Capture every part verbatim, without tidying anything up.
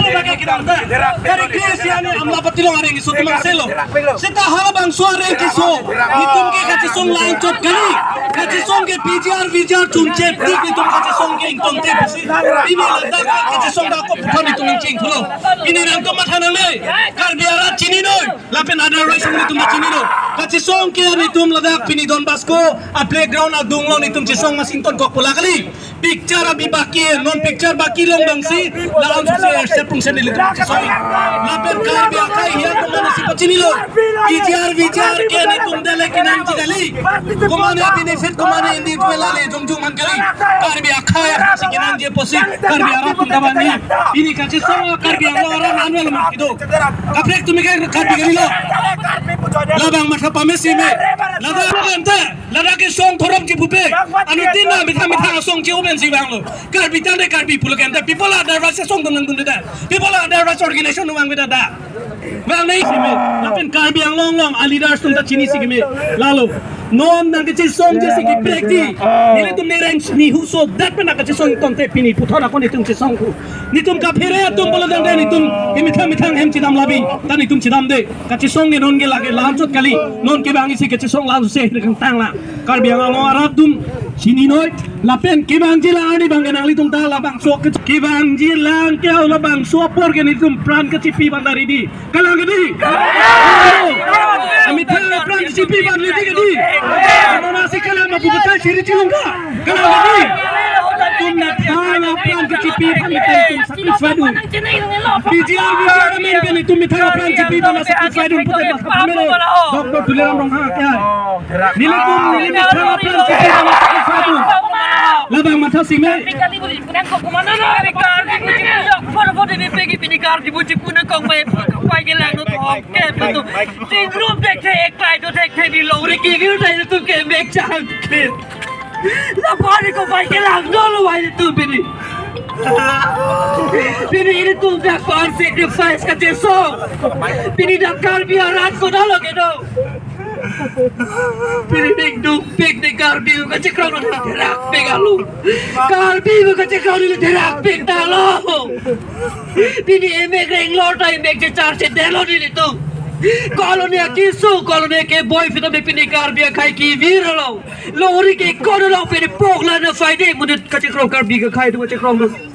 Lake kedam ta. Kali ke isi arni amla patilong areng keso atum angselo. Seta halabangso areng keso. Netum ke kachesong la-anchot kali. Kachesong ke P G R, V G R chunchep tik netum kachesong ke ingtongte pusi. Pini ladak kachesong ta ako puthot netum nangchengthulo. Pini nangtum matha nangne. Karbi arat chininoi. Lapen otherwise netum ta chinilo. Kachesong ke netum ladak pini Don Bosco a-playground adung along netum chesong masing tonkok pu la kali. Picture abhi baki, non picture baki long abangsi, la-an suse accept pungsen nelitum chesong. Lapen Karbi akhei hiya komatne si pachinilo. P G R, V G R ke netum dele kenangji kali. Komatne benefit, komatne individual ale jongjong man kali. Karbi akhei akhei si kenangji pusi, Karbi arat atum ta bang ni. Pini kachesong Karbi Anglong arat anwal man kedo. Kaprek atum ke Karbi kalilo. Labang matha pamesi me. Ladak ente. Ladak ke song thorop ji pupe. Anuttin na methang methang asong ji uben si vanglo. Karbi tangte Karbi pulo ke ente. People are diverse song dun dun da. People are diverse organization vang beda da. Vang nai si me. Lapen Karbi Anglong along a leaders atum ta chinisi keme. Lalo. Non nangkachesong ji si keprek ji. Nelitum ne range ni huso dat pen nangkachesong tangte pini puthot ako netum chesong ku. Netum kaphere atum pulo tangte netum ke methang methang hem chedam labi. Ta netum chedamde. Kachesong ke non ke lake la-anchot kali. Non ke bang isi kachesong la-an suse kangtang la. Karbi Anglong arat atum chininoi. Lapen kevangji lang arni bang ke nanglitum ta labangso ke kevangji lang ke labangso apor ke netum pran kachipi abang ta ready. Kalang kedi. Amethang pran kachipi abang ready kedi. Ano nasi kalang ma puputai siri chilungka. Kalang kedi. Netum methang pran kachipi abang netum satisfied un. P G R, V G R amen pen netum methang pran chipi abang satisfied un pute bang pamelo. Doctor Tuliram Ronghang ke. Nelitum, neli methang pran chipi abang satisfied un. Labang matha si me. Pini Karbi akhei pu chipu nangkok mai, kok mai kelang no thok ke pu tu. Chingrum thekthe, eklai do thekthe, ni longri kevir ta netum ke mek chang klir. Lapu ni kok mai kelang dolo vai netum pini. Pini netum dak pan sacrifice kachesong. Pini dak Karbi arat ko dolo kedo. Pini ning dukpik ni Karbi kachekroi nang therakpik alo. Karbi kachekroi nang therakpik ta lo. Pini emek reng lor ta emek chechar chedelo nelitum. Colony akisu, colony ke boy fita me pini Karbi akhei kevir lo. Longri ke kono lo pini pok la na faide munit kachekroi Karbi akhei tu kachekroi.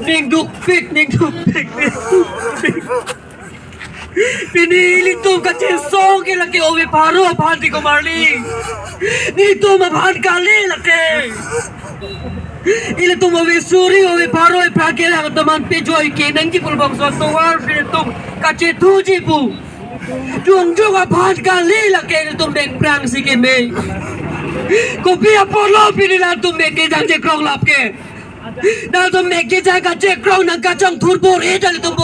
Ning dukpik, ning dukpik, ning dukpik. Pini ilitum kachesong ke lake ove pharo aphan ti komarli. Netum aphan kali lake. Ilitum ove suri ove pharo aphan kelang teman pejoi ke nangji pulbang so tovar pini tum kachethuji pu. Jongjong aphan kali lake ilitum bengprang si keme. Kopi apotlo pini latum mek kejang chekroi lap ke. Latum mek kejang kachekroi nang kachongthur bor-i ta ilitum bor